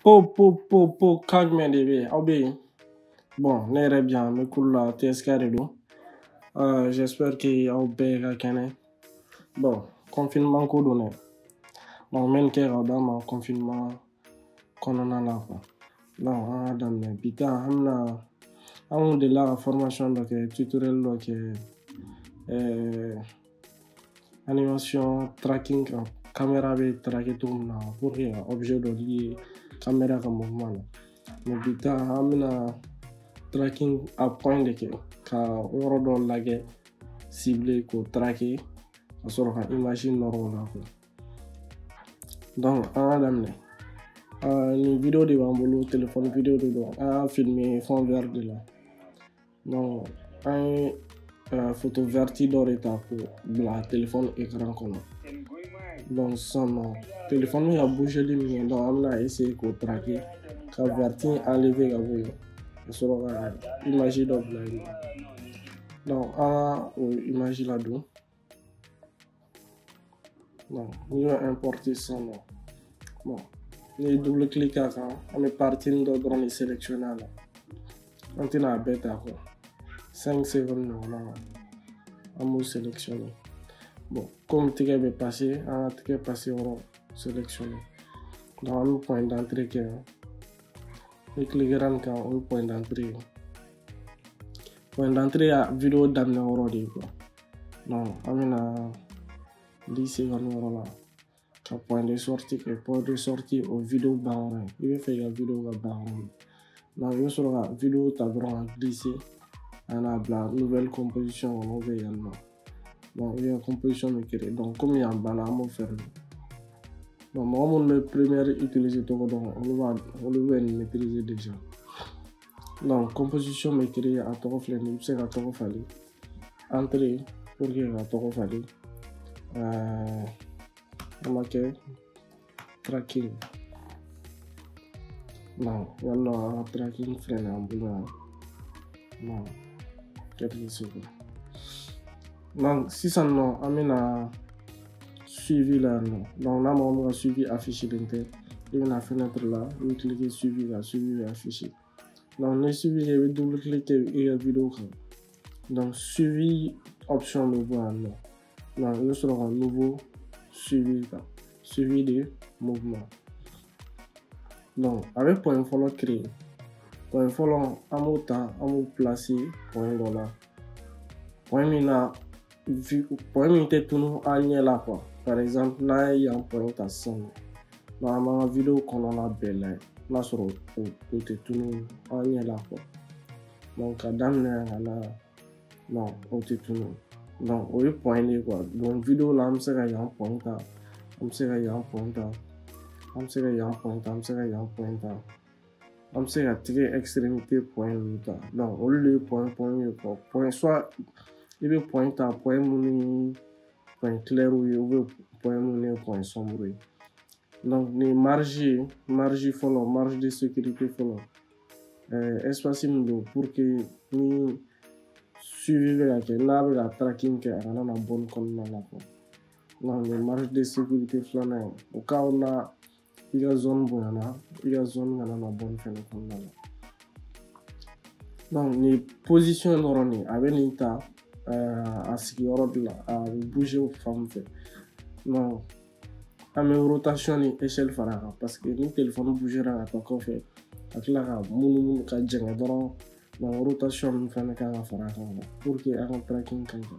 Po po po po kan jumɛn de bɛ yen aw bɛ yen? Bon, ne yɛrɛ bi yan, n bɛ kulu la, TSK de don. J'espère que aw bɛɛ ka kɛnɛ. Bon, confinement ko don dɛ. Donc n bɛ nin kɛ ka d'a ma confinement kɔnɔna la quoi. Donc an ka daminɛ bi ta, an bɛna, an kun delila ka formation dɔ kɛ, tutoriel dɔ kɛ, animation tracking kan, caméra bɛ traquer cogo min na pour que ka objet dɔ lier caméra ka mouvement la. Mais bi ta, an bɛna tracking à point de kɛ, ka yɔrɔ dɔ lajɛ, cibler k'o traquer, ka sɔrɔ ka image nɔrɔ o la quoi. Donc an ka daminɛ. Nin vidéo de b'an bolo, téléphone vidéo de don, an y'a filmer fond vert de la. Donc an ye photo verte dɔ de ta k'o bila téléphone écran kɔnɔ. Donc sisan nɔ, téléphone bɛ ka bougeli min kɛ, donc an bɛna essayer k'o traquer, ka verte enlever ka bɔ yen, ka sɔrɔ ka image dɔ bila yen. Donc an ka o image ladon. Donc n'i y'o importer sisan nɔ, bon, n'i ye double clic a kan, an bɛ partie dɔ dɔrɔn de sélectionner a la. An tɛna a bɛɛ ta quoi. 5 secondes ɲɔgɔnna, an b'o sélectionner. Bon, comme tigɛ bɛ passer, an ka tigɛ passer yɔrɔ sélectionner. Donc an bɛ point d'entrée kɛ yan. Ni cliquera nin kan, o ye point d'entrée ye. Point d'entrée ya vidéo daminɛ yɔrɔ de ye quoi. Donc an bɛna 10 secondes yɔrɔ la ka point de sortie kɛ. Point de sortie, o vidéo ban yɔrɔ ye. I bɛ fɛ i ka vidéo ka ban yɔrɔ min. Donc i bɛ sɔrɔ ka vidéo ta dɔrɔn ka glisser ka n'a bila nouvelle composition kɔnɔ ou bien yan nɔ. Donc i ka composition bɛ créer. Donc komi yan banna, an b'o fermer. Donc mɔgɔ minnu bɛ première utiliser cogo dɔn, olu b'a, olu bɛ nin maîtriser déjà. Donc composition bɛ créer, a tɔgɔ filɛ nin ye, i bɛ se ka tɔgɔ falen. Entrée pour que ka tɔgɔ falen. An b'a kɛ tracking. Donc yan nɔ, an ka tracking filɛ nin ye an bolo yan. Donc quelques secondes. Donc sisan nɔ, an bɛna suivi la yan nɔ. Donc n'a mɔgɔ min ka suivi affiché len tɛ, i bɛna fenêtre la, i bɛ cliquer suivi kan, suivi bɛ affiché. Donc ni suivi kɛ, i bɛ double clic kɛ i ka vidéo kan. Donc suivi option bɛ bɔ yan nɔ. Donc i bɛ sɔrɔ ka nouveau suivi kan, suivi de mouvement. Donc a bɛ point fɔlɔ créer. Point fɔlɔ, an b'o ta, an b'o placer point dɔ la. Point min na, point min tɛ tunu an ɲɛ la quoi. Par exemple, n'an ye yan point ta sisan nɔ, donc an b'an ka vidéo kɔnɔna bɛɛ lajɛ n'a sɔrɔ o tɛ tunu an ɲɛ la quoi. Donc ka daminɛ yan ka na, non, o tɛ tunu. Donc o ye point de ye quoi. Donc vidéo la, an bɛ se ka yan point ta, an bɛ se ka yan point ta, an bɛ se ka yan point ta, an bɛ se ka yan point ta, an bɛ se ka tigɛ extrémité point ninnu ta. Donc olu de ye point point ye quoi. Point, soit i bɛ point ta, point minnu ye point clair ye, ou bien point minnu ye point sombre ye. Donc nin marge ye, marge fɔlɔ, marge de sécurité fɔlɔ, espace min don pour que ni suivi bɛ ka kɛ, n'a bɛ ka tracking kɛ, a kana na bɔ nin kɔnɔna la quoi. Donc nin marge de sécurité filanan ye, o cas na i ka zone bonyana, i ka zone kana na bɔ nin fɛnɛ kɔnɔna la. Donc nin position dɔrɔn de, a bɛ nin ta a sigiyɔrɔ de la, a bɛ bouger o fan min fɛ. Donc an bɛ rotation ni échelle fara a kan, parce que ni téléphone bougera ka taa kɔfɛ, ka tila ka munumunu ka jɛngɛ dɔrɔn. Donc rotation min fɛnɛ kan ka fara a kan pour que an ka tracking ka kɛ.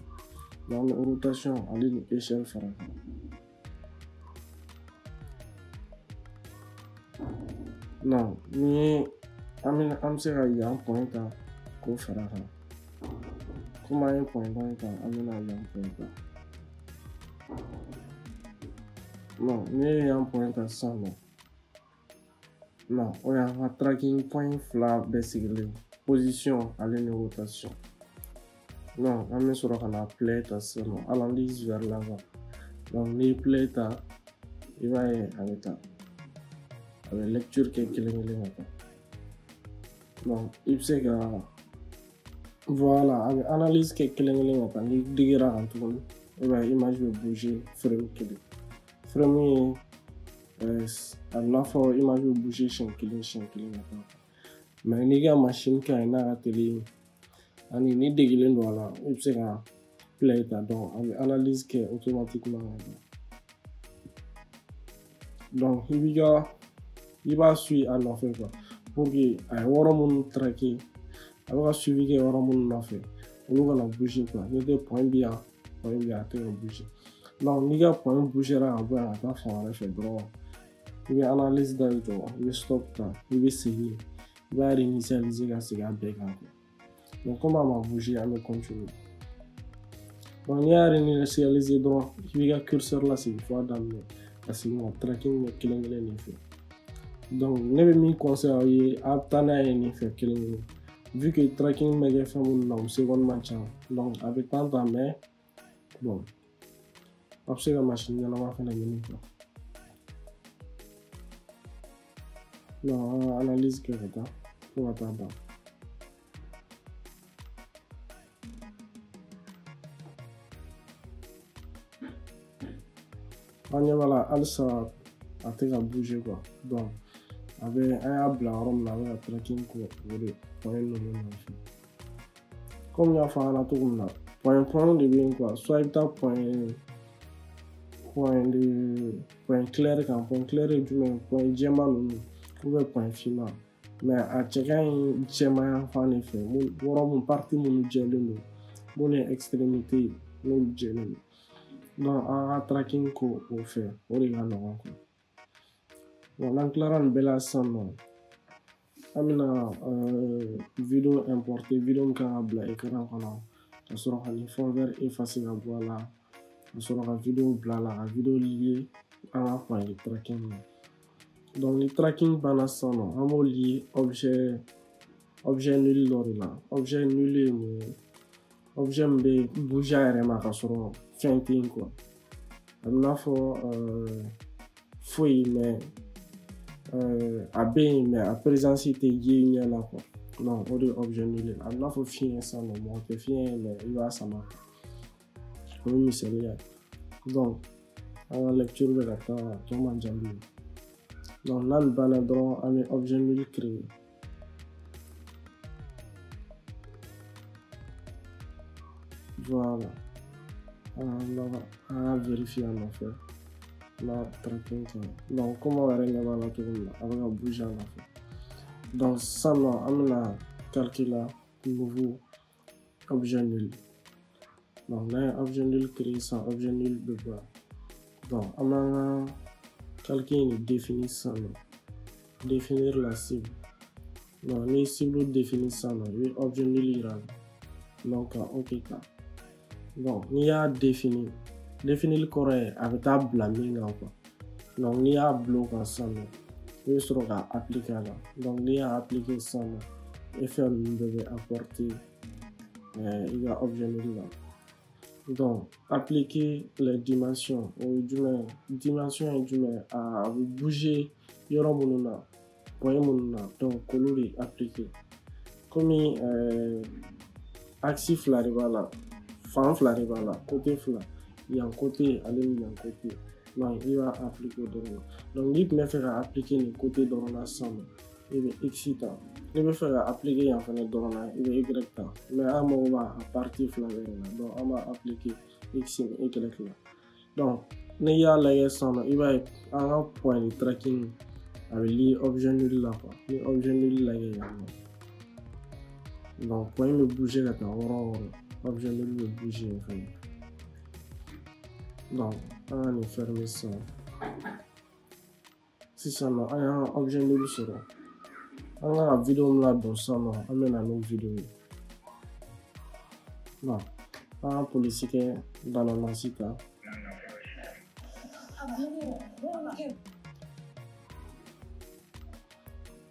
Donc an bɛ rotation ale ni échelle fara a kan. Donc ni an bɛ, an bɛ se ka yan point ta k'o fara a kan. Komi an ye point dɔ in ta, an bɛna yan point ta. Donc n'i ye yan point ta sisan nɔ, non, o y'an ka tracking point fila bɛɛ sigilen, position ale ni rotation. Donc an bɛ sɔrɔ ka na play ta sisan nɔ, analyse vers l'avant. Donc n'i ye play ta, i b'a ye a bɛ taa, a bɛ lecture kɛ kelen kelen ka taa. Donc i bɛ se ka, voilà, a bɛ analyse kɛ kelen kelen ka taa. N'i digira kan tuguni, i b'a ye image bɛ bouger frame kelen. Frame ye A bɛ n'a fɔ image bɛ bouger siɲɛ kelen siɲɛ kelen ka taa. Mais n'i ka machine ka ɲi n'a ka teli ani ni degelen don a la, i bɛ se ka play ta, donc a bɛ analyse kɛ automatiquement. Donc i b'i ka i b'a suit a nɔfɛ quoi, pour que a ye yɔrɔ minnu traquer, a bɛ ka suivi kɛ yɔrɔ minnu nɔfɛ, olu kana bouger quoi. N'i tɛ point bi yan, point bi yan, a tɛ ka bouger. Donc n'i ka point bougera ka bɔ yan ka taa fan wɛrɛ fɛ dɔrɔn, i bɛ analyse da jɔ, i bɛ stop ta, i bɛ segin, i b'a réinitialiser ka segin a bɛɛ kan quoi. Donc comme a ma bouger, an bɛ continuer. Donc n'i y'a réinitialiser dɔrɔn, i b'i ka curseur lasegin fo a daminɛ ka segin ka tracking kɛ kelen kelen nin fɛ. Donc ne bɛ min conseiller aw ye, a bɛ taa n'a ye nin fɛ kelen kelen. Vu que tracking bɛ kɛ fɛn minnu na, o seconde man ca, donc a bɛ temps ta, mais bon, a bɛ se ka machine ɲɛnama fana ɲini quoi. Donc an ka analyse kɛ ka taa fo ka taa ban. An ɲɛ b'a la halisa a tɛ ka bouger quoi. Donc a bɛ an y'a bila yɔrɔ min na, a bɛ ka tracking kɛ o de point ninnu nɔfɛ. Komi n y'a fɔ a ɲɛna cogo min na, point de bɛ yen quoi. Soit i bɛ taa point de point clair kan. Point clair ye jumɛn ye? Point jɛman ninnu ou bien point finman. Mais a cɛ ka ɲi jɛman yan fan de fɛ, yɔrɔ mun partie minnu jɛlen don, minnu ye extrémité ye, n'olu jɛlen don. Donc an ka tracking ko o fɛ, o de ka nɔgɔn quoi. Bon, n'an tilara nin bɛɛ la sisan nɔ, an bɛna vidéo importer, vidéo min kan ka bila écran kɔnɔ, ka sɔrɔ ka nin fond vert effacer ka bɔ a la, ka sɔrɔ ka vidéo bila a la, ka vidéo lier an ka point de tracking na. Donc ni tracking banna sisan nɔ, an b'o lier objet nul dɔ de la. Objet nul ye mun ye? Objet min bɛ bouger a yɛrɛ ma ka sɔrɔ fɛn tɛ yen quoi. A bɛ n'a fɔ foyi, mais a bɛ yen, mais a présence tɛ ye ɲɛ la quoi. Donc o de ye objet nul ye. A bɛ n'a fɔ fiɲɛ sisan nɔ, mɔgɔ tɛ fiɲɛ ye, mais i b'a sama. O ye misaliya ye. Donc an ka lecture bɛ ka taa, a tɔ man jan bilen. Donc n'a nin banna dɔrɔn, an bɛ objet nul créer. Voilà. An y'a vérifier a nɔfɛ n'a tracking kɛ. Donc komi aw yɛrɛ ɲɛ b'a la cogo min na, a bɛ ka bouger a nɔfɛ. Donc sisan nɔ, an bɛna calculer nouveau objet nul. Donc n'an ye objet nul créer sisan, objet nul bɛ bɔ yan. Donc an b'an ka calcul in de définir sisan nɔ. Définir la cible. Donc n'i ye cible définir sisan nɔ, i bɛ objet nul yira a la. Donc ka OK ta. Donc n'i y'a définir, définir kɔrɔ ye a bɛ taa bila min kan quoi. Donc n'i y'a bila o kan sisan nɔ, i bɛ sɔrɔ k'a appliquer a la. Donc n'i y'a appliquer sisan nɔ, effet ninnu bɛɛ bɛ apporter i ka objet nul la. Donc appliquer les dimensions, o ye jumɛn ye? Dimension ye jumɛn ye? A bɛ bouger yɔrɔ minnu na, point minnu na, donc k'olu de appliquer. Komi axe fila de b'a la, fan fila de b'a la, côté fila, yan côté ale ni yan côté. Donc i b'a appliquer o dɔrɔn na. Donc n'i tun bɛ fɛ ka appliquer nin côté dɔrɔn na sisan nɔ, i bɛ X ta. N'i bɛ fɛ ka appliquer yan fɛnɛ dɔrɔn na, i bɛ Y ta. Mais an mago b'a partie fila bɛɛ de la. Donc an b'a appliquer X ni Y la. Donc n'i y'a lajɛ sisan nɔ, i b'a ye an ka point de tracking a bɛ lier objet nul la quoi. Ni objet nul lajɛ yan nɔ, donc point bɛ bouger ka taa yɔrɔ o yɔrɔ, objet nul bɛ bouger yen fɛnɛ. Donc an ka nin fermer sisan. Sisan nɔ, an y'an ka objet nul sɔrɔ. An kan ka vidéo min ladon sisan nɔ, an bɛ na n'o vidéo ye. Donc an ka polisikɛ bananasi ta.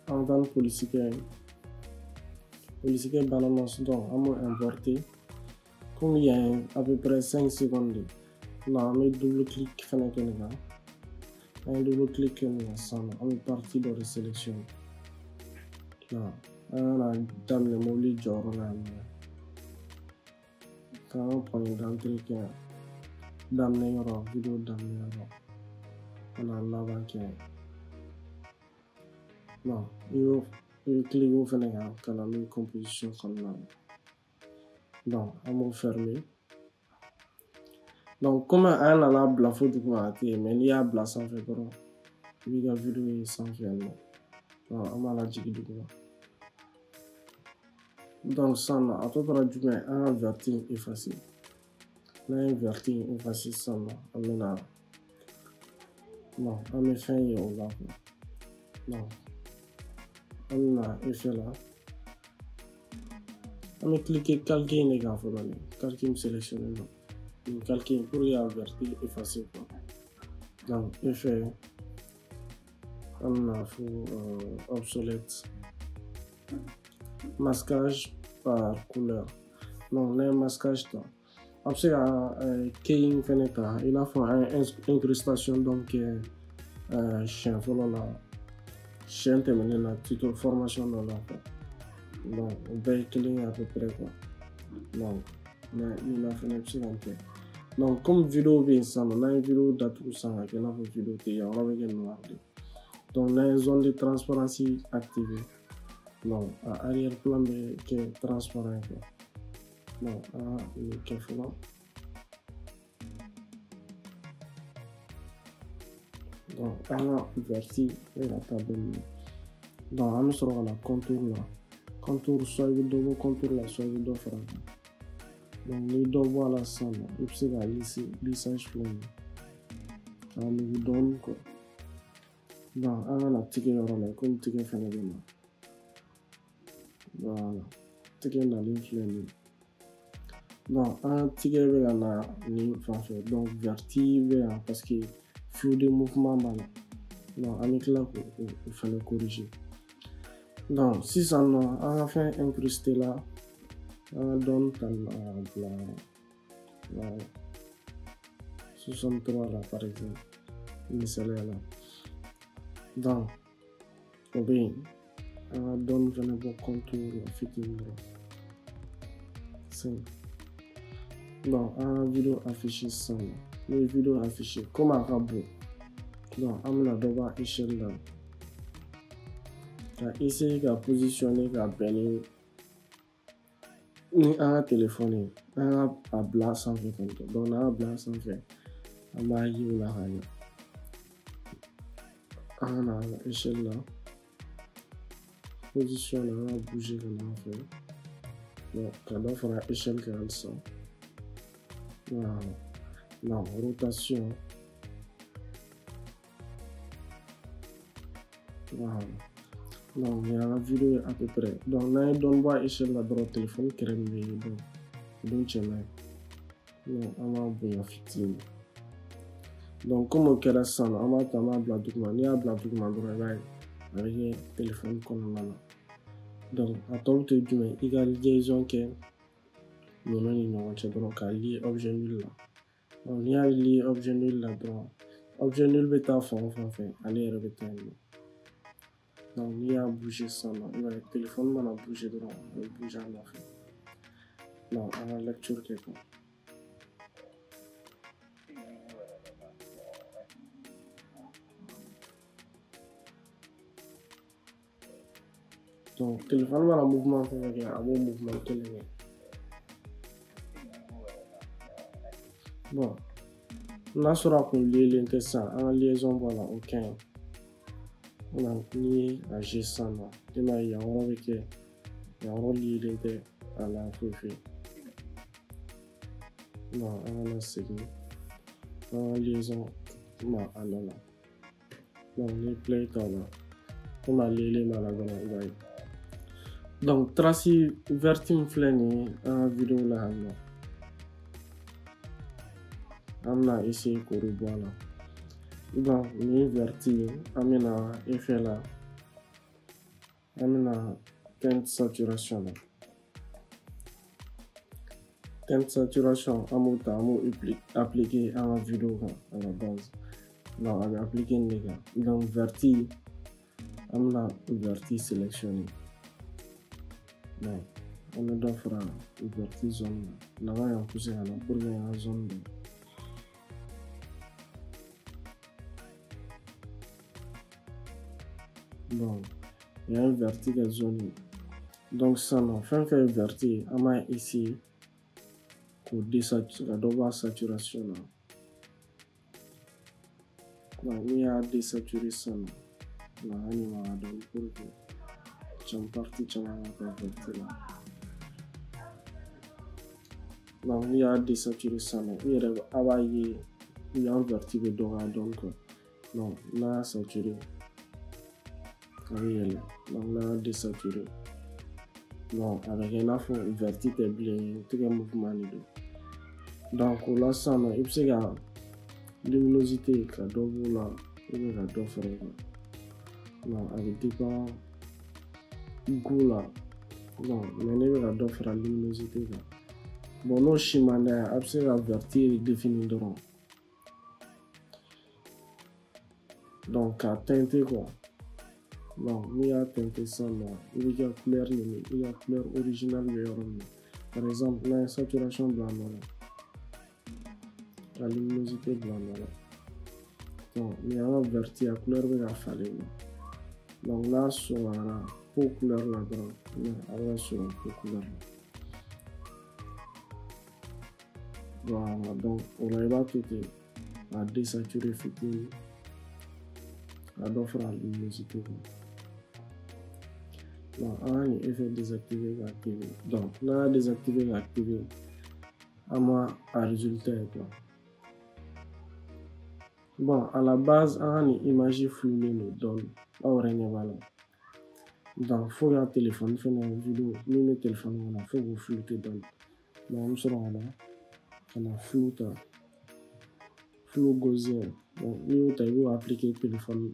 An bɛ taa ni polisikɛ ye. Polisikɛ bananasi, donc an b'o importer. Komi yan ye à peu près 5 secondes de. Donc an bɛ double clic fɛnɛ kɛ nin kan. An ye double clic kɛ nin kan sisan nɔ, an bɛ partie dɔ de sélectionner. Donc an ka na daminɛ mobili jɔyɔrɔ la yan nɔ. K'an ka point d'entrée kɛ yan. Daminɛ yɔrɔ, vidéo daminɛ yɔrɔ. Ka na laban kɛ. Bon, i bɛ cliquer o fɛnɛ kan ka na n'o ye composition kɔnɔna na. Donc an b'o fermer. Donc komi an nana bila fo duguma a tɛ yen, mais n'i y'a bila sanfɛ dɔrɔn i b'i ka vidéo ye sanfɛ yan nɔ. Donc an b'a lajigin duguma. Donc sisan nɔ a tɔ tora jumɛn, an ka vert in effacer. N'an ye vert in effacer sisan nɔ, an bɛ na bon an bɛ fɛn ye o la quoi. Donc an bɛ na effet la, an bɛ cliquer calque in de kan fɔlɔ, nin calque in sélectionné don, nin calque in pour que ka vert effacer quoi. Donc effet, an bɛna fo obsolète, masquage par couleur. Donc n'an ye masquage ta, a bɛ se ka key in fɛnɛ ta, i n'a fɔ an ye incrustation dɔ kɛ siɲɛ fɔlɔ la, siɲɛ tɛmɛnen na tuto formation dɔ la quoi. Donc o bɛɛ ye kelen ye à peu près quoi. Donc mais nin na fɛnɛ i bɛ se ka nin kɛ. Donc comme vidéo bɛ yen sisan nɔ, n'an ye vidéo datugu sisan ka kɛ i n'a fɔ vidéo tɛ yen, yɔrɔ bɛ kɛ noir de. Donc n'an ye zone de transparence activée, donc a arrière plan bɛ kɛ transparent quoi. Donc an ka nin kɛ fɔlɔ. Donc an ka vert bɛ ka taa dɔɔnin. Donc an bɛ sɔrɔ ka na contour la. Contour, soit i bɛ dɔ bɔ contour la, soit i bɛ dɔ fara a kan. Donc n'i dɔ bɔ a la sisan nɔ, i bɛ se ka lisser, lissage filɛ nin ye, k'a nugu dɔɔnin quoi. Donc an ka na tigɛ yɔrɔ la, komi tigɛ fɛnɛ bɛ na. Voilà, tigɛ nalen filɛ nin ye. Donc an ka tigɛ bɛ ka na nin fan fɛ. Donc vert bɛ yan parce que flou de mouvement b'a la. Donc an bɛ tila k'o fɛnɛ corriger. Donc sisan nɔ, an ka fɛn incrusté la, an ka dɔɔnin ta a bila voilà 63 la par exemple, misaliya la. Donc o bɛ yen, an ka dɔɔnin fɛnɛ bɔ contour la fitinin dɔrɔn. 5. Donc an ka vidéo affiché sisan nɔ, n'i ye vidéo affiché komi a ka bon, donc an bɛna dɔ bɔ a échelle la ka essayer ka positionner ka bɛn ni an ka téléphone ye, an ka a bila sanfɛ tantɔ. Donc n'an y'a bila sanfɛ, an b'a ye o la ka ɲɛ. An ka na an ka échelle la, position na, an ka bouger ka na an fɛ. Donc ka dɔ fara échelle kan halisa. Voilà. Donc rotation. Voilà. Donc il y a la vidéo à peu près. Donc n'an ye dɔɔnin bɔ a échelle la dɔrɔn, téléphone kɛrɛ min bɛ yen, donc o dun cɛ man ɲi. Donc an b'a bonya fitinin. Donc comme o kɛra sisan nɔ, an b'a ta an b'a bila duguma. N'i y'a bila duguma dɔrɔn, i b'a ye a bɛ kɛ téléphone kɔnɔna na. Donc a tɔ bɛ to jumɛn, i ka liaison kɛ ninnu ni ɲɔgɔn cɛ dɔrɔn k'a lier objet nul la. Donc n'i y'a lier objet nul la dɔrɔn, objet nul bɛ taa fan o fan fɛ, ale yɛrɛ bɛ taa yen nɔ. Donc n'i y'a bouger sisan nɔ, i b'a ye téléphone mana bouger dɔrɔn, a bɛ bouger a nɔfɛ. Donc an ka lecture kɛ quoi. Donc téléphone mana mouvement fɛn fɛn kɛ, a b'o mouvement kelen kɛ. Bon, n'a sɔrɔ a kun lielen tɛ sisan, an ka liaison bɔ a la, o ka ɲi. Donc n'i ye a je sisan nɔ, i m'a ye yan yɔrɔ bɛ kɛ, yan yɔrɔ lielen tɛ a la foyi foyi. Donc an kana segin an ka liaison ma a nɔ la. Donc ni play t'a la, komi a lielen b'a la dɔrɔn, i b'a ye. Donc trace verte min filɛ nin ye an ka vidéo la yan nɔ, an bɛna essayer k'o de bɔ a la. Donc nin verte ye, an bɛna effet la, an bɛna teinte saturation la. Teinte saturation, an b'o ta, an b'o appliquer an ka vidéo kan à la base. Donc a bɛ appliquer nin de kan. Donc verte, an bɛna verte sélectionner. Donc an bɛ dɔ fara verte zone na, n'an ka yan pousser ka na pour que an ka zone dɔn. Bon, il y a un vert kɛ zone ye. Donc sisan nɔ, fɛn fɛn ye vert ye, an b'a essayer k'o désaturer, ka dɔ bɔ a saturation na. Donc n'i y'a désaturer sisan nɔ, an ɲuman dɔɔni pour que caman partie caman ka kɛ vert la. Donc n'i y'a désaturer sisan nɔ, i yɛrɛ a b'a ye yan vert bɛ dɔgɔya dɔɔni quoi. Donc n'a y'a saturé, a bɛ yɛlɛ. Donc n'a y'a désaturer, bon, a bɛ kɛ i n'a fɔ vert tɛ bilen, tɛgɛ mouvement de don. Donc o la sisan nɔ, i bɛ se ka luminosité ka dɔ b'o la ou bien ka dɔ fara o kan. Donc a bɛ dépend goût la. Donc mais ne bɛ ka dɔ fara luminosité kan. Bon, n'o si man d'a ye, a bɛ se ka vert définir dɔrɔn. Donc k'a teinter quoi. Donc n'i y'a teinter sisan nɔ, i b'i ka couleur ɲini, i ka couleur originale bɛ yɔrɔ min na. Par exemple, n'an ye saturation bila a nɔ la, ka luminosité bila a nɔ la. Donc nin y'an ka vert a couleur bɛ ka falen quoi. Donc n'a surunyara peau couleur la dɔrɔn, a bɛ ka surun peau couleur la. Voilà, donc o la i b'a to ten k'a désaturer fitinin, ka dɔ fara luminosité kan. Donc an ka nin effet désactiver ka activer. Donc n'an y'a désactiver ka activer, an ma a résultat ye quoi. Bon, à la base, an ka nin image floulen don dɔɔni, aw yɛrɛ ɲɛ b'a la. Donc fo ka téléphone fɛnɛ vidéo min bɛ téléphone kɔnɔ, fo k'o flouter dɔɔni. Donc an bɛ sɔrɔ ka na flou ta, flou gaussien. Donc n'i y'o ta, i b'o appliquer téléphone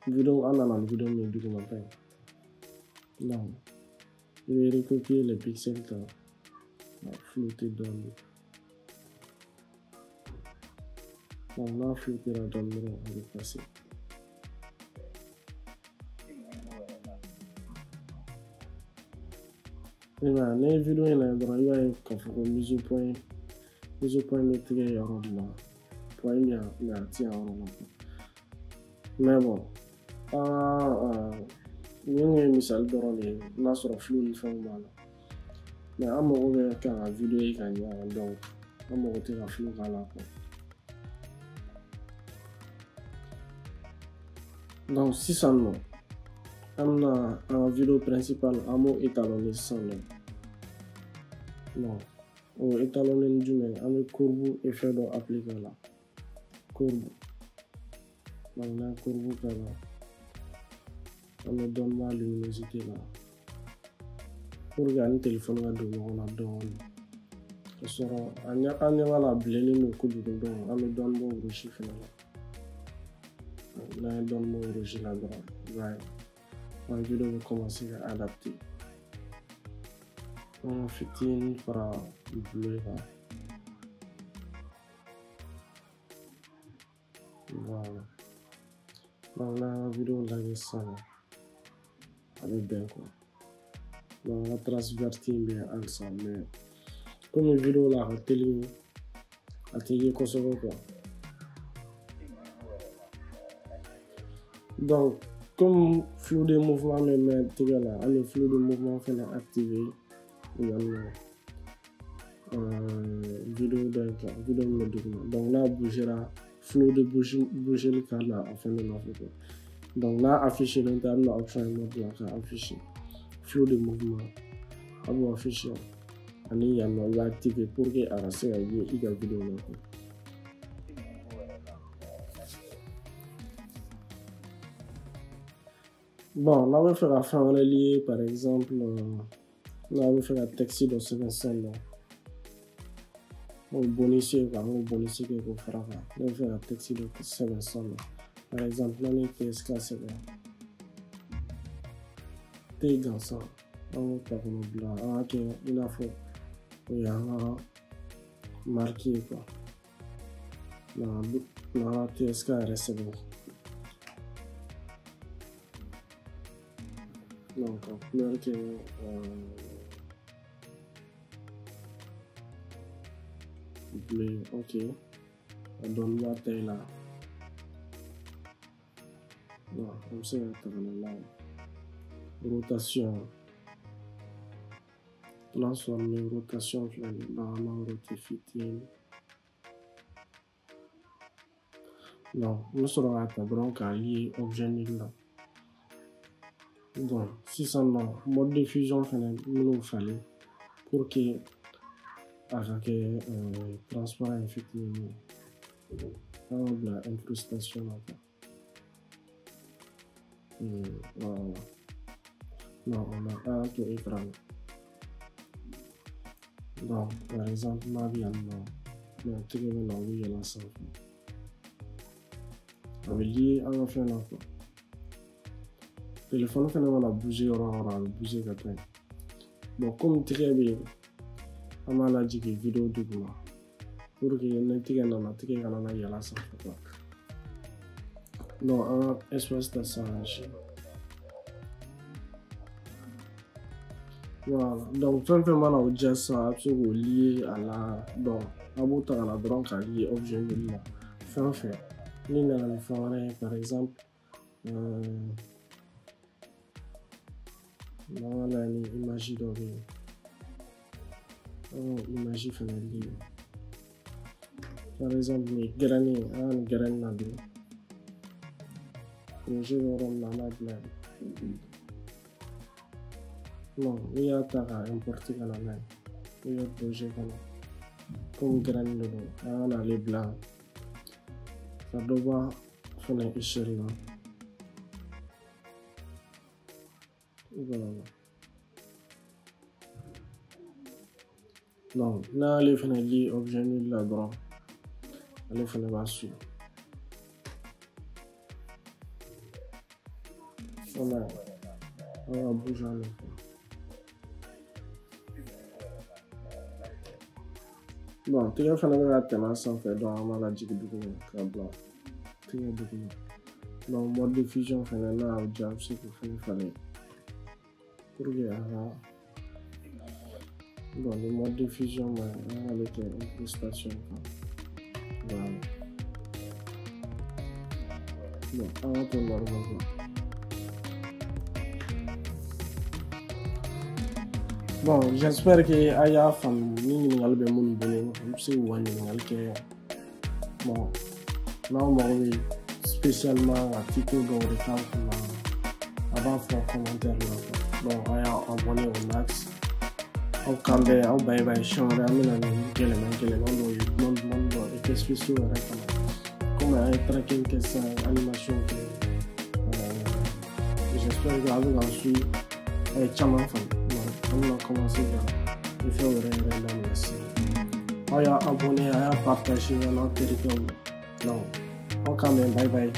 vidéo, an nana ni vidéo min ye dugumata ye. Donc i bɛ recopier les pixels ta ka flouter dɔɔni. Donc n'a floutera dɔɔni dɔrɔn, a bɛ passer. I b'a ye, n'i ye vidéo in lajɛ dɔrɔn, i b'a ye k'a fɔ ko mise au point bɛ tigɛ yɔrɔ min na, point bɛ yan mais a ti yan yɔrɔ la quoi. Mais bon, nin kun ye misali dɔrɔn de ye, n'a sɔrɔ flou ni fɛnw b'a la. Mais an mago bɛ ka vidéo ye ka ɲa, donc an mago tɛ ka flou k'a la quoi. Donc sisan nɔ, an bɛna an ka vidéo principale, an b'o étalonner sisan nɔ. Donc o étalonner ni jumɛn ye, an bɛ courbe effet dɔ appliquer a la. Courbe. Donc n'an ye courbe k'a la, an bɛ dɔɔni bɔ a luminosité la pour que ani téléphone ka don ɲɔgɔn na dɔɔni. Ka sɔrɔ an ɲɛ b'a la a bilennen don kojugu, donc an bɛ dɔɔni bɔ rouge fɛnɛ la. N'an ye dɔɔni bɔ rouge la dɔrɔn, i b'a ye an vidéo bɛ commencer ka adapter. An ka fitinin fara bleu kan. Voilà. Donc n'an ka vidéo lajɛ sisan nɔ, a bɛ bɛn quoi. Donc an ka trace verte in bɛ yen halisa, mais komi vidéo la a ka teli, a tɛ ye kosɛbɛ quoi. Donc comme flou de mouvement bɛ mɛn tɛgɛ la, an bɛ flou de mouvement fɛnɛ activer yan nɔ vidéo dɔ in kan, vidéo min bɛ duguma. Donc n'a bougera, flou de bougeli ka na a fɛnɛ nɔfɛ quoi. Donc n'a affiché len tɛ, a bɛna option in dɔ bila ka afficher flou de mouvement, a b'o afficher ani yan nɔ i b'a activer pour que a ka se ka ye i ka vidéo la quoi. Bon, n'aw bɛ fɛ ka fɛn wɛrɛ lier, par exemple, n'aw bɛ fɛ ka texte dɔ sɛbɛn sisan nɔ, o bonus ye quoi, an k'o bonus kɛ k'o fara kan. Ne bɛ fɛ ka texte dɔ sɛbɛn sisan nɔ, par exemple, n'an ye TSK sɛbɛn, T gansan, an k'o ta k'o bila, an k'a kɛ i n'a fɔ o y'an ka marque ye quoi. N'an ka TSK yɛrɛ sɛbɛn. Donc, en couleur qui est bleu, ok. On donne la taille là. Non, comme ça, on va là. Rotation. Transformer rotation filɛ nin ye. Donc an b'a roter fitinin. Donc n bɛ sɔrɔ k'a ta dɔrɔn k'a lier objet nul la. Bon, sisan nɔ mode de fusion fɛnɛ n bɛn'o falen pour que a ka kɛ transparent ye fitinin ye. An b'a bila incrustation na quoi. Voilà. Non, on a un to écran. Donc, par exemple, n'a bɛ yan nɔ, mais tɛgɛ bɛ na o bɛ yɛlɛn sanfɛ. A bɛ lier an ka fɛn na quoi. Téléphone fɛnɛ mana bouger yɔrɔ o yɔrɔ, a bɛ bouger ka taa yen. Bon, comme tɛgɛ bɛ yen, an b'a lajigin vidéo duguma pour que ni tɛgɛ nana, tɛgɛ kana na yɛlɛn sanfɛ quoi. Donc, an ka espace ta s'arranger. Voilà, donc fɛn fɛn mana o diya sisan, a bɛ se k'o lier a la. Donc a b'o ta ka na dɔrɔn k'a lier objet nul la. Fɛn o fɛn ni nana ni fɛn wɛrɛ ye, par exemple, n'an ka lajɛ ni image dɔ bɛ yen, an k'o image fɛnɛ lier. Par exemple, nin ye graine ye, an ka nin graine ladon. Projet bɛ yɔrɔ min na, an b'a bila yen. Non, n'i y'a ta k'a importer ka na n'a ye, i ka projet kɔnɔ, komi graine de don, an ka n'ale bila ka dɔ bɔ a fɛnɛ échelle la. Voilà. Donc, n'ale fɛnɛ lier objet nul la dɔrɔn, ale fɛnɛ b'a suivre. Voilà. On va bouger en effet. Bon, tɛgɛ fana bɛ ka tɛmɛ a sanfɛ, donc an b'a lajigin duguma k'a bila tɛgɛ duguma. Donc mode de fusion fana n'a y'aw diya, a bɛ se k'o fana falen pour que a ka bon, ni mode de fusion ma ɲi, an k'ale kɛ incrustation kan. Voilà. Bon, an ka to normal quoi. Bon, j'espère que a y'a faamu. Ni ɲininkali bɛ minnu bolo, an bɛ se k'u ka ɲininkali kɛ. Bon, n'aw mago bɛ spécialement ka tuto dɔw de k'aw kunna, a b'a fɔ commentaire la quoi. Donc a y'a abonné au max. Aw kan bɛn, aw bye bye. Siɲɛ wɛrɛ an bɛna ni gɛlɛman gɛlɛman dɔw ye, duman duman dɔw, effets spéciaux yɛrɛ fana. Komi an ye tracking kɛ sisan, animation kɛ. J'espère que a bɛ k'an suivre, a ye caman faamu. On va commencer à faire le sisan. Aw y'a abonné, a y'a partager a n'aw terikɛw. Donc, aw k'an bɛn, bye bye.